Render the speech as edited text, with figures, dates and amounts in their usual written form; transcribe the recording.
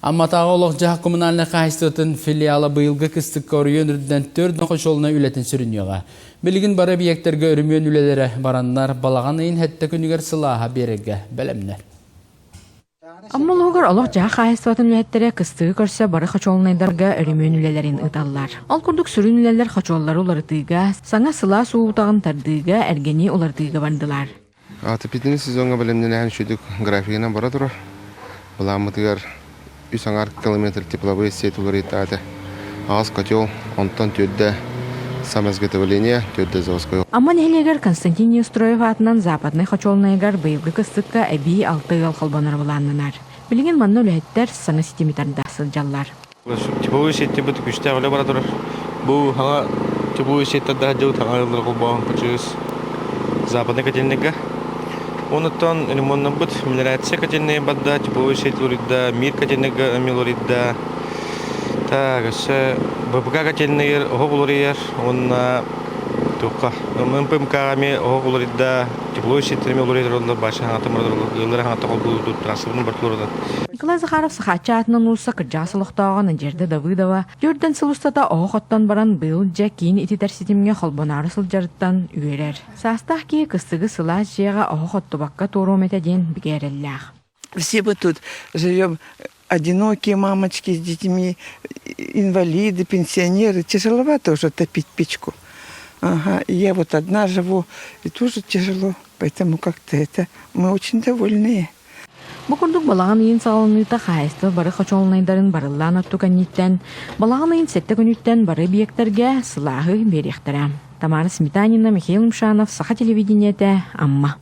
Амматааҕы олох-дьаһах коммунальнай хаһаайыстыбатын филиала быйылгы кыстыкка оройуон үрдүнэн төрт хочуолунай үлэтин сүрүннүөҕэ. Билигин бары объектарга өрөмүөн үлэлэрэ бараннар, балаҕан ыйын сэттэ күнүгэр сылааһа биэрэргэ бэлэмнэр. Амма улууһугар олох-дьаһах хаһаайыстыбатын үлэһиттэрэ кыстыгы көрсө бары хочуолунайдарга өрөмүөн үлэлэрин ыыталлар. Ол курдук сүрүн үлэлэр хочуоллары уларытыыга, саҥа сылаас уу утаҕын тардыыга, эргэни уларытыыга бардылар. Отопительный сезоҥҥа бэлэмнэнэһэн үчүгдүк графигынан бара турар. Былааммытыгар үс аҥаар километр тепловые сеть уларыйдаата. Аҕыс котел, онтон түөрдэ самоизготовление, түөрдэ заводской. Амма нэһилиэгэр Константин Неустроев аатынан Западнай хочуолунайыгар быйылгы кыстыкка эбии алта ыал холбонор былааннанар. Билигин манна үлэһиттэр саҥа ситими тарда сылдьаллар. Тепловой сеттибит күстээх үлэ бара турар. Бу хаҥа тепловой сеттардаах дьыл хаҥа ыаллар холбоон кычыыс западный котельныйга. Онуттан ремоннаммыт мелиорация котельная барда, тепловой сеть уларыйда, мир котельныйга эмиэ уларыйда. Так, өссө БПК котельныйыр оһох уларыйар уонна туохха МПМК эмиэ оһох уларыйда, тепловой сеттер эмиэ уларыйар олор баша хаҥата ыаллар хаҥата холбуу трассабын бартылар. Николай Захаров Сахааччы аатынан уулусса кырдьаҕас олохтооҕо Надежда Давыдова төрдөн сыл устата оһох оттон баран быйыл дьэ киин ититэр ситимҥэ холбоноору сылдьарыттан үөрэр. Саастаах киһи кыстыгы сылаас дьиэҕэ оһох оттубакка туоруом этэ диэн бигэ эрэллээх. Все мы тут живем одинокие мамочки с детьми, инвалиды, пенсионеры. Тяжеловато уже топить печку. Ага, и я вот одна живу, и тоже тяжело. Поэтому как-то это мы очень довольные. Бу курдук балаҕан ыйын саҕаланыыта хаһаайыстыба бары хочуолунайдарын барыллаан оттук кэнниттэн, балаҕан ыйын сэттэ күнүттэн бары объектарга сылааһы биэриэхтэрэ. Тамара Сметанина, Михаил Мшанов, Саха телевидениетэ, Амма.